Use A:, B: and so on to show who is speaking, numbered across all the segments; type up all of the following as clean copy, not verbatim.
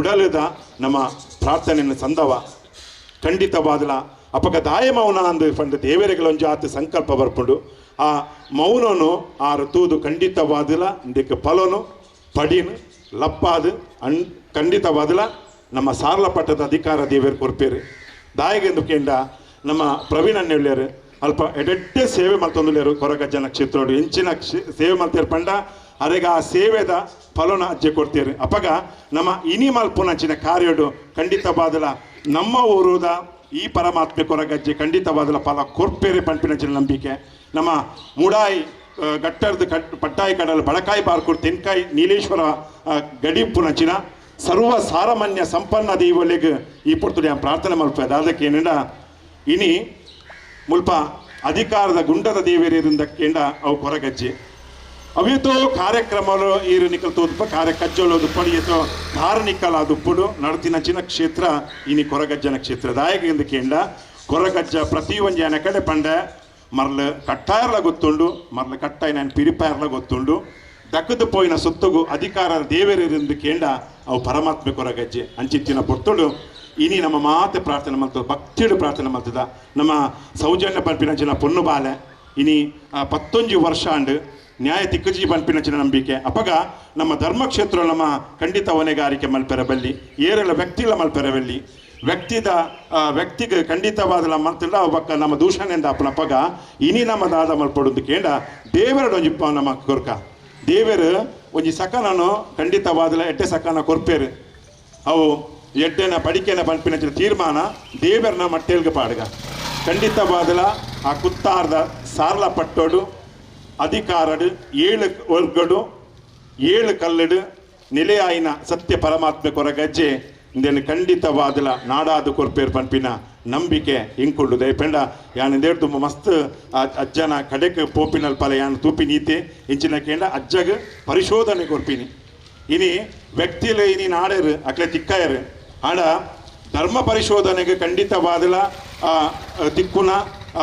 A: ಉಡಲದ ನಮ್ಮ ಪ್ರಾರ್ಥನೆಯನ್ನು ಸಂದವ ಖಂಡಿತವಾದಲ ಅಪಗ ದಾಯ ಮೌನ ಅಂದು ಪಂಡ ದೇವರೆಗಳೊಂಜಾತ ಸಂಕಲ್ಪ ಬರ್ಪುಂಡು ಆ ಮೌನನು ಆ ಋತುದು ಖಂಡಿತವಾದಲ ಇಂದಕ್ಕೆ ಫಲನು ಪಡಿನು ಲಪ್ಪಾದು ಖಂಡಿತವಾದಲ ನಮ್ಮ ಸಾರ್ಲ ಪಟ್ಟದ ಅಧಿಕಾರ ದೇವರು ಕೊರ್ಪೇರು ದಾಯಗೆಂದು ಕೇಂಡ ನಮ್ಮ ಪ್ರವೀಣ್ ಅಣ್ಣೇಳ್ಯಾರು ಅಲ್ಪ ಎಡೆಡ್ಡೆ ಸೇವೆ ಮಲ್ತೊಂದುಲೇರು ಕೊರಗಜ್ಜನ ಕ್ಷೇತ್ರೋಡು ಎಂಚಿನ ಸೇವೆ ಮಲ್ತೇರು ಪಂಡ ಅರೆಗ ಆ ಸೇವೆದ ಫಲನ ಅಜ್ಜೆ ಕೊಡ್ತೇರು ಅಪಗ ನಮ್ಮ ಇನಿ ಮಲ್ಪುನಂಚಿನ ಕಾರ್ಯಡು ಖಂಡಿತವಾದಲ ನಮ್ಮ ಊರುದ ಈ ಪರಮಾತ್ಮೆ ಕೊರಗಜ್ಜೆ ಖಂಡಿತವಾದಲ ಫಲ ಕೊರ್ಪೇರೆ ಪಂಪಿನಂಚಿನ ನಂಬಿಕೆ ನಮ್ಮ ಮುಡಾಯಿ ಗಟ್ಟರ್ದು ಪಟ್ಟಾಯಿ ಕಡಲು ಬಡಕಾಯಿ ಬಾರ್ಕೂರು ತೆನ್ಕಾಯಿ ನೀಲೇಶ್ವರ ಗಡಿಪುನಂಚಿನ ಸರ್ವ ಸಾರಮಾನ್ಯ ಸಂಪನ್ನ ದೈವಲೆಗ್ ಈ ಪೊರ್ತುಡು ಪ್ರಾರ್ಥನೆ ಮಲ್ಪ ಅದಕ್ಕೆ ಏನಿಂಡ ಇನಿ ಮುಲ್ಪ ಅಧಿಕಾರದ ಗುಂಡದ ದೇವರಿಂದ ಕೇಂಡ ಅವು ಕೊರಗಜ್ಜೆ ಅವಿತೋ ಕಾರ್ಯಕ್ರಮಲು ಈರು ನಿಕಲ್ ತೋದುಪ್ಪ ಕಾರ್ಯ ಕಜ್ಜೋಲು ದುಪ್ಪಡಿ ಏತೋ ಧಾರ್ಮಿಕಲ ದುಪ್ಪುಡು ನಡತಿನಂಚಿನ ಕ್ಷೇತ್ರ ಇನಿ ಕೊರಗಜ್ಜನ ಕ್ಷೇತ್ರ ದಾಯಕ ಕೇಂಡ ಕೊರಗಜ್ಜ ಪ್ರತಿ ಒಂಜಿ ಕಡೆ ಪಂಡ ಮರ್ಲು ಕಟ್ಟಾಯರ್ಲ ಗೊತ್ತುಂಡು ಮರ್ಲು ಕಟ್ಟಾಯ ನಾನು ಪಿರಿಪಾಯರ್ಲ ಗೊತ್ತುಂಡು ದಕ್ಕದು ಪೋಯಿನ ಸೊತ್ತುಗು ಅಧಿಕಾರ ದೇವರಿಂದ ಕೇಂಡ ಅವು ಪರಮಾತ್ಮೆ ಕೊರಗಜ್ಜೆ ಅಂಚಿತ್ತಿನ ಪೊರ್ತುಡು ಇನಿ ನಮ್ಮ ಮಾತೆ ಪ್ರಾರ್ಥನೆ ಮಲ್ತದ ಭಕ್ತಿಡು ಪ್ರಾರ್ಥನೆ ಮಲ್ತದ ನಮ್ಮ ಸೌಜನ್ಯ ಪನ್ಪಿನಂಚಿನ ಪೊಣ್ಣು ಬಾಲೆ ಇನಿ 11 ವರ್ಷ ಅಂಡು ನ್ಯಾಯ ತಿಕ್ಕಜಿ ಪನ್ಪಿನಂಚಿನ ನಂಬಿಕೆ ಅಪಗ ನಮ್ಮ ಧರ್ಮಕ್ಷೇತ್ರ ನಮ್ಮ ಖಂಡಿತ ಹೊಣೆಗಾರಿಕೆ ಮಲ್ಪೆರಬಲ್ಲಿ ಏರೆಲ್ಲ ವ್ಯಕ್ತಿಲ ಮಲ್ಪೆರಬಲ್ಲಿ ವ್ಯಕ್ತಿದ ವ್ಯಕ್ತಿಗೆ ಖಂಡಿತವಾದ ಮಲ್ತಿಲ್ಲ ಬಕ್ಕ ನಮ್ಮ ದೂಷಣೆಯಿಂದ ಅಪ್ಪನಪ್ಪಗ ಇನಿ ನಮ್ಮ ದಾದ ಮಲ್ಪಡುದು ಕೇಂಡ ದೇವರಡೊಂಜಿ ನಮ್ಮ ಕೊರ್ಕ ದೇವರು ಒಂಜಿ ಸಕನನು ಖಂಡಿತವಾದಲ ಎಡ್ಡೆ ಸಕನ ಕೊರ್ಪೇರು ಅವು ಎಡ್ಡೆನ ಪಡಿಕೆನ ಪನ್ಪಿನಂಚಿನ ತೀರ್ಮಾನ ದೇವರನ ಮಟ್ಟೇಲ್ಗೆ ಪಾಡುಗ ಖಂಡಿತವಾದಲ ಆ ಕುತ್ತಾರ್ದ ಸಾರ್ಲ ಪಟ್ಟೋಡು ಅಧಿಕಾರಡು 7 ವರ್ಗಡು 7 ಕಲ್ಲಡು ನೆಲೆಯಾಯಿನ ಸತ್ಯ ಪರಮಾತ್ಮ ಕೊರಗಜ್ಜೆ ಇಂದೇನು ಖಂಡಿತವಾದಲ ನಾಡಾದು ಕೊರ್ಪೇರು ಪನ್ಪಿನ ನಂಬಿಕೆ ಇಂಕುಂಡು ದಯಪೆಂಡ ಯಾನ್ ದೇವ್ರ ತುಂಬ ಮಸ್ತ್ ಅಜ್ಜನ ಕಡೆಕ್ ಪೋಪಿನಲ್ ಪಲ ಯಾನ್ ತೂಪಿ ನೀತೆ ಇಂಚಿನ ಕೇಂಡ ಅಜ್ಜಗ್ ಪರಿಶೋಧನೆ ಕೊರ್ಪಿನಿ ಇನಿ ವ್ಯಕ್ತಿಲು ಇನಿ ನಾಡೇರು ಅಕ್ಲೆ ತಿಕ್ಕಾಯರು ಆಡ ಧರ್ಮ ಪರಿಶೋಧನೆಗೆ ಖಂಡಿತವಾದಲ ತಿಕ್ಕುನ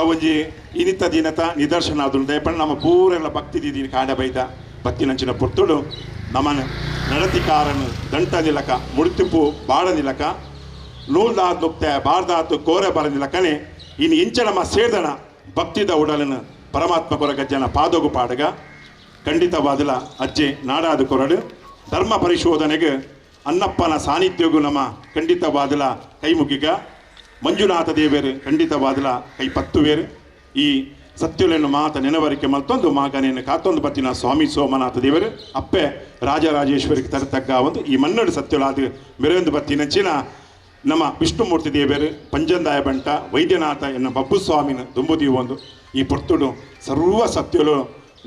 A: ಒಂಜಿ ಇನಿತ ದಿನತ ನಿದರ್ಶನ ಅದು ದಯಪಂಡ ನಮ್ಮ ಪೂರೆಲ್ಲ ಭಕ್ತಿ ದೀದಿನಿ ಕಾಡ ಬೈದ ಬತ್ತಿನಂಚಿನ ಪೊರ್ತುಡು ನಮನ ನಡತಿಕಾರನು ದಂಟ ನಿಲಕ ಮುಡಿತಿಪ್ಪು ಬಾಡ ನಿಲಕ ನೂಲ್ದಾತ್ ನುಕ್ತೆ ಬಾರ್ದಾತು ಕೋರೆ ಬರ ನಿಲಕನೆ ಇನ್ನು ಇಂಚ ನಮ್ಮ ಸೇರ್ದಣ ಭಕ್ತಿದ ಉಡಲನ ಪರಮಾತ್ಮ ಕೊರಗಜ್ಜನ ಪಾದೋಗು ಪಾಡಗ ಖಂಡಿತವಾದಲ ಅಜ್ಜೆ ನಾಡಾದು ಕೊರಡು ಧರ್ಮ ಪರಿಶೋಧನೆಗೆ ಅನ್ನಪ್ಪನ ಸಾನ್ನಿಧ್ಯಗೂ ನಮ್ಮ ಖಂಡಿತವಾದಲ ಕೈಮುಗಿಗ ಮಂಜುನಾಥ ದೇವರು ಖಂಡಿತವಾದಲ ಕೈ ಪತ್ತುವೇರು ಈ ಸತ್ಯುಲೆನ್ನು ಮಾತ ನೆನವರಿಕೆ ಮಲ್ತೊಂದು ಮಾಗನೆಯನ್ನು ಕಾತೊಂದು ಬತ್ತಿನ ಸ್ವಾಮಿ ಸೋಮನಾಥ ದೇವರು ಅಪ್ಪೆ ರಾಜರಾಜೇಶ್ವರಿಗೆ ತರತಕ್ಕ ಒಂದು ಈ ಮನ್ನಡು ಸತ್ಯುಲಾದ ಮೆರೆಯೊಂದು ಬತ್ತಿನಂಚಿನ ನಮ್ಮ ವಿಷ್ಣುಮೂರ್ತಿ ದೇವರು ಪಂಜಂದಾಯ ಬಂಟ ವೈದ್ಯನಾಥ ಎನ್ನ ಬಬ್ಬುಸ್ವಾಮಿನ ದುಂಬುದೀವೊಂದು ಈ ಪೊರ್ತುಡು ಸರ್ವ ಸತ್ಯುಲು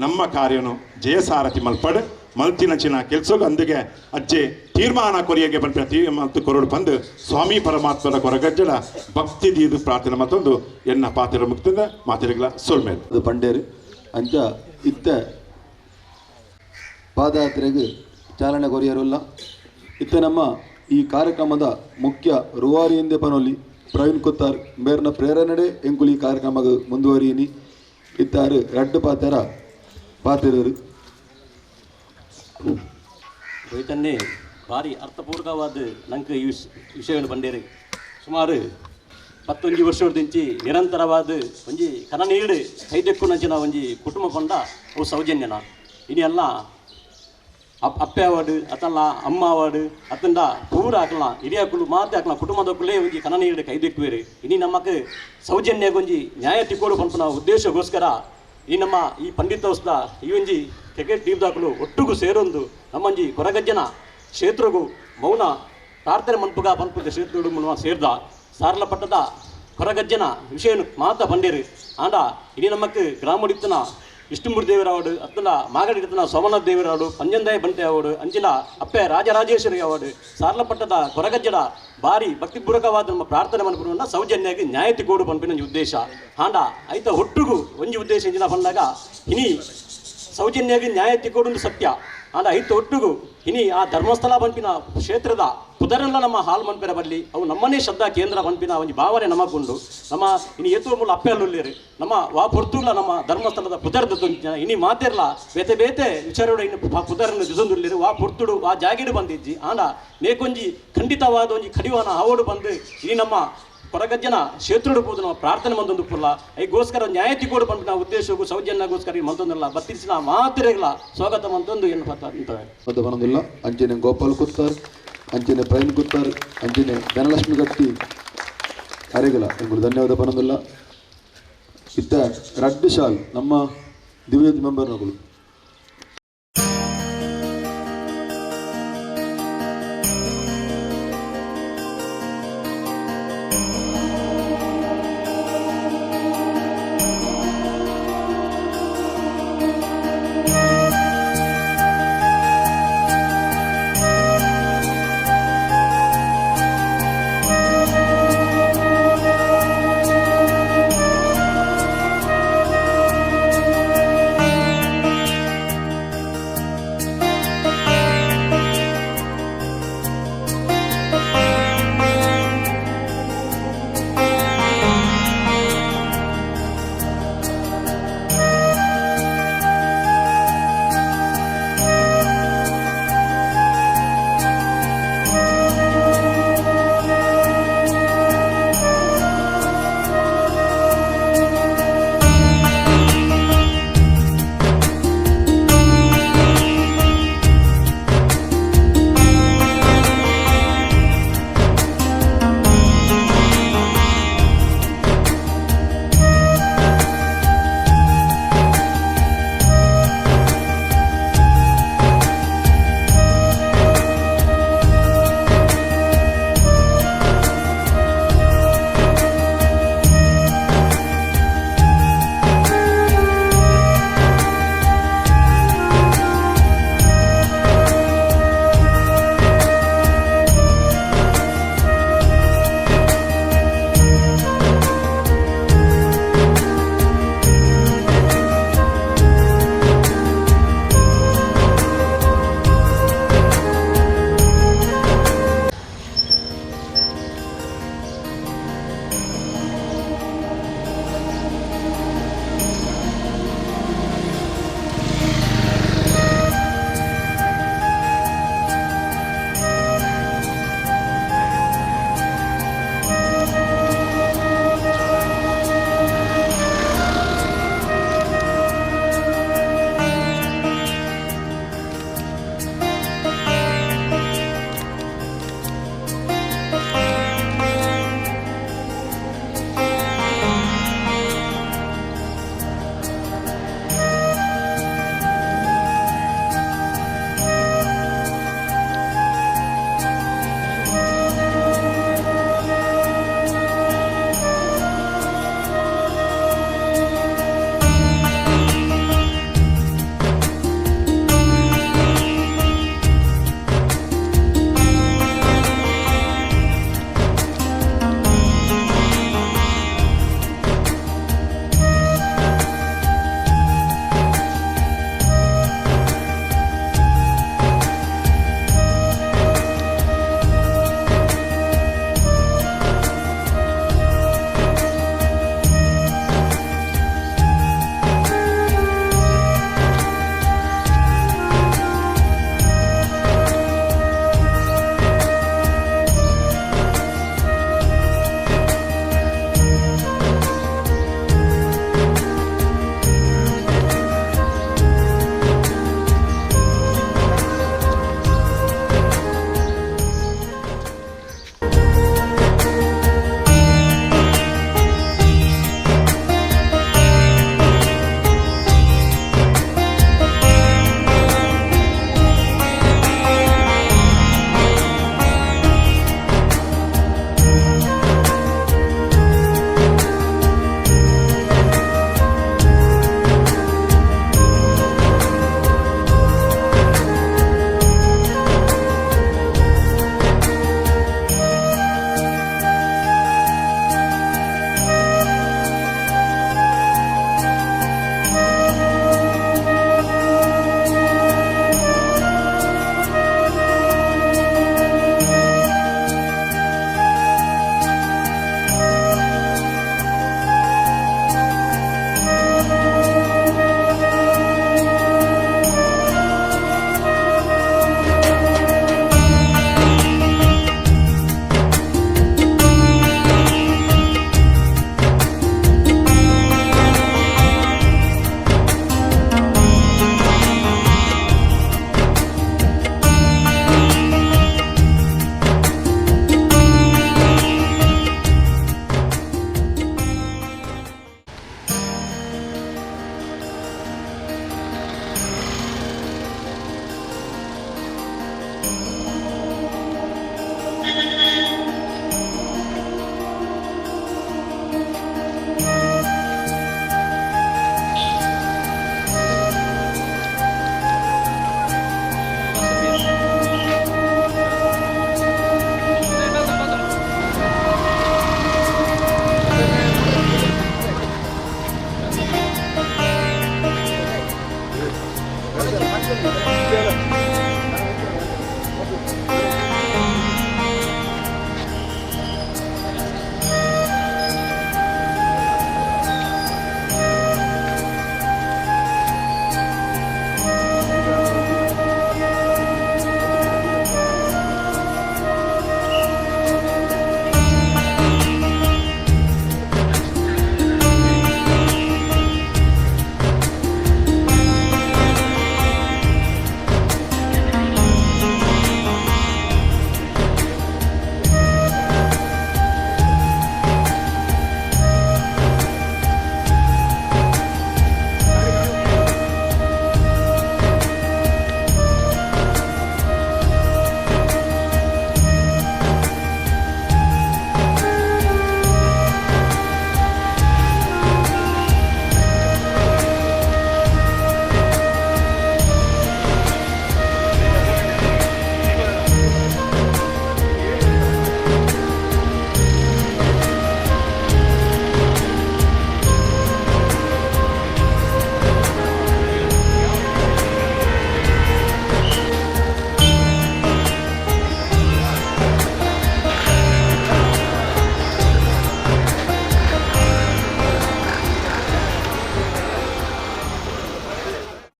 A: ನಮ್ಮ ಕಾರ್ಯನು ಜಯಸಾರಥಿ ಮಲ್ಪಡು ಮಲ್ತಿನಂಚಿನ ಕೆಲಸಗೂ ಅಂದಿಗೆ ಅಜ್ಜೆ ತೀರ್ಮಾನ ಕೊರಿಯಗೆ ಬಂದ ತೀರ್ಮಾನ ಕೊರಡು ಬಂದು ಸ್ವಾಮಿ ಪರಮಾತ್ಮನ ಕೊರಗಜ್ಜಡ ಭಕ್ತಿ ದೀದು ಪ್ರಾರ್ಥನೆ ಮತ್ತೊಂದು ಎನ್ನ ಪಾತ್ರ ಮುಕ್ತದ ಮಾತಿರಗಳ ಸೊಲ್ಮೇಲೆ
B: ಅದು ಪಂಡೇರು ಅಂಚ ಇತ್ತ ಪಾದಯಾತ್ರೆಗೆ ಚಾಲನೆ ಕೊರಿಯರುಲ್ಲ ಇತ್ತ ನಮ್ಮ ಈ ಕಾರ್ಯಕ್ರಮದ ಮುಖ್ಯ ರೂವಾರಿ ಎಂದೇ ಪನೊಲಿ ಪ್ರವೀಣ್ ಕುತ್ತಾರ್ ಬೇರ್ನ ಪ್ರೇರಣೆ ಎಂಕುಲಿ ಈ ಕಾರ್ಯಕ್ರಮ ಮುಂದುವರಿಯಿನಿ ಇತ್ತಾರು ರಡ್ಡು ಪಾತೆರ ಪಾತಿರರು
C: ರೋಹಿತನ್ನೇ ಭಾರಿ ಅರ್ಥಪೂರ್ವಕವಾದ ನಂಗೆ ಈ ವಿಷಯವನ್ನು ಬಂಡೇರು ಸುಮಾರು 11 ವರ್ಷದಿಂಚಿ ನಿರಂತರವಾದ ಒಂಜಿ ಕನನೀಡು ಕೈದೆಕ್ಕು ನಂಚಿನ ಒಂಜಿ ಕುಟುಂಬ ಪಂಡ ಅವು ಸೌಜನ್ಯನ ಇನಿ ಎಲ್ಲ ಅಪ್ಪೆ ಅವಾರ್ಡು ಅತ್ತಲ್ಲ ಅಮ್ಮ ಅವಾರ್ಡು ಅತ್ತಂಡ ಪೂರ ಹಾಕಲ ಹಿರಿಯಕುಲು ಮಾತೆ ಹಾಕಲ ಕುಟುಂಬದಕ್ಕುಲೇ ಒಂಜಿ ಕನನೀಡು ಕೈದೆಕ್ಕುವೇರು ಇನಿ ನಮಕ್ ಸೌಜನ್ಯ ಒಂಜಿ ನ್ಯಾಯ ತಿಕ್ಕೋಡು ಪನ್ಪುನ ಉದ್ದೇಶಗೋಸ್ಕರ ಈ ನಮ್ಮ ಈ ಪಂಡಿತೋತ್ಸವ ಈ ಒಂಜಿ ಕ್ರಿಕೆಟ್ ಟೀಮ್ದಾಕಲು ಒಟ್ಟುಗು ಸೇರೊಂದು ನಮ್ಮಂಜಿ ಕೊರಗಜ್ಜನ ಕ್ಷೇತ್ರಗು ಮೌನ ಪ್ರಾರ್ಥನೆ ಮನ್ಪುಗ ಪನ್ಪುಗ ಕ್ಷೇತ್ರಡು ಮುನ್ವ ಸೇರ್ದ ಸಾರ್ಲ ಪಟ್ಟದ ಕೊರಗಜ್ಜನ ವಿಷಯನು ಮಾತ ಬಂಡೇರು ಆಂಡ ಇಡೀ ನಮಕ್ ಗ್ರಾಮಡಿತ್ತನ ವಿಷ್ಣುಮೂರ್ತಿ ದೇವರಾವಡು ಅತ್ತಲ ಮಾಗಡಿತ್ತನ ಸೋಮನಾಥ ದೇವರಾವಡು ಪಂಜಂದಾಯ ಬಂಟೆ ಅವಾಡು ಅಂಚಿನ ಅಪ್ಪೆ ರಾಜರಾಜೇಶ್ವರಿ ಅವಾಡು ಸಾರ್ಲ ಪಟ್ಟದ ಕೊರಗಜ್ಜಡ ಭಾರಿ ಭಕ್ತಿಪೂರ್ವಕವಾದ ನಮ್ಮ ಪ್ರಾರ್ಥನೆ ಮನ್ಪುನ ಸೌಜನ್ಯಾಗಿ ನ್ಯಾಯ ತಿಕೋಡು ಪನ್ಪಿನ ಒಂಜಿ ಉದ್ದೇಶ ಆಂಡ ಐತ ಒಟ್ಟುಗು ಒಂಜಿ ಉದ್ದೇಶ ಇಂಚಿನ ಪಂಡಾಗ ಇನಿ ಸೌಜನ್ಯಾಗಿ ನ್ಯಾಯ ತಿಕೋಡು ಸತ್ಯ ಆಂಡ ಐತ ಒಟ್ಟುಗು ಇನಿ ಆ ಧರ್ಮಸ್ಥಳ ಪನ್ಪಿನ ಕ್ಷೇತ್ರದ ಪುದರೆಲ್ಲ ನಮ್ಮ ಹಾಲ್ ಮನ್ಪೆರ ಬಲ್ಲಿ, ಅವು ನಮ್ಮನೇ ಶ್ರದ್ಧಾ ಕೇಂದ್ರ ಪನ್ಪಿನ ಒಂಜಿ ಭಾವನೆ ನಮಗುಂಡು. ನಮ್ಮ ಇನಿ ಏತೋ ಮೂಲ ಅಪ್ಪೆಲ್ಲುಲ್ಲೇರು ನಮ್ಮ ವಾ ಪೊರ್ತುಲ ನಮ್ಮ ಧರ್ಮಸ್ಥಳದ ಪುದರ್ದ ತುಂಚಿನ ಇನಿ ಮಾತೆರ್ಲ ಬೇತೆ ಬೇತೆ ವಿಚಾರಡು ಇನ್ನು ಪುದರನ್ನು ದಿಸೊಂದುಲ್ಲೇರು. ವಾ ಪೊರ್ತುಡು ವಾ ಜಾಗಿಡು ಬಂದಿಜ್ಜಿ. ಆಂಡ ನೇಕೊಂಜಿ ಖಂಡಿತವಾದ ಒಂಜಿ ಕಡಿವಾನ ಆವೋಡು ಬಂದು ಇನಿ ನಮ್ಮ ಕೊರಗಜ್ಜನ ಕ್ಷೇತ್ರಡು ಪೋದು ನಮ್ಮ ಪ್ರಾರ್ಥನೆ ಮಂದೊಂದು ಪುಲ್ಲ ಐಗೋಸ್ಕರ ನ್ಯಾಯತಿ ಕೂಡ ಪನ್ಪಿನ ಉದ್ದೇಶಕ್ಕೂ ಸೌಜನ್ಯಗೋಸ್ಕರ ಈ ಮಂತೊಂದಿಲ್ಲ ಬತ್ತಿರಿಸಿನ ಮಾತೆರೆಗಳ ಸ್ವಾಗತ ಮಂತೊಂದು ಏನು ಅಂತವೆ.
B: ಬನೊಂದುಲ್ಲ. ಅಂಚನೆ ಗೋಪಾಲ್ ಕುತ್ತಾರ್, ಅಂಚನೆ ಪ್ರವೀಣ್ ಕುತ್ತಾರ್, ಅಂಚನೆ ಧನಲಕ್ಷ್ಮಿ ಗಟ್ಟಿ ಅರೆಗಲ ಎಂಕುಲು ಧನ್ಯವಾದ ಪನೊಂದುಲ್ಲ. ಇತ್ತ ರಡ್ಡು ಶಾಲ್ ನಮ್ಮ ದಿವ್ಯಜ್ಯೋತಿ ಮೆಂಬರ್ನಕುಲು.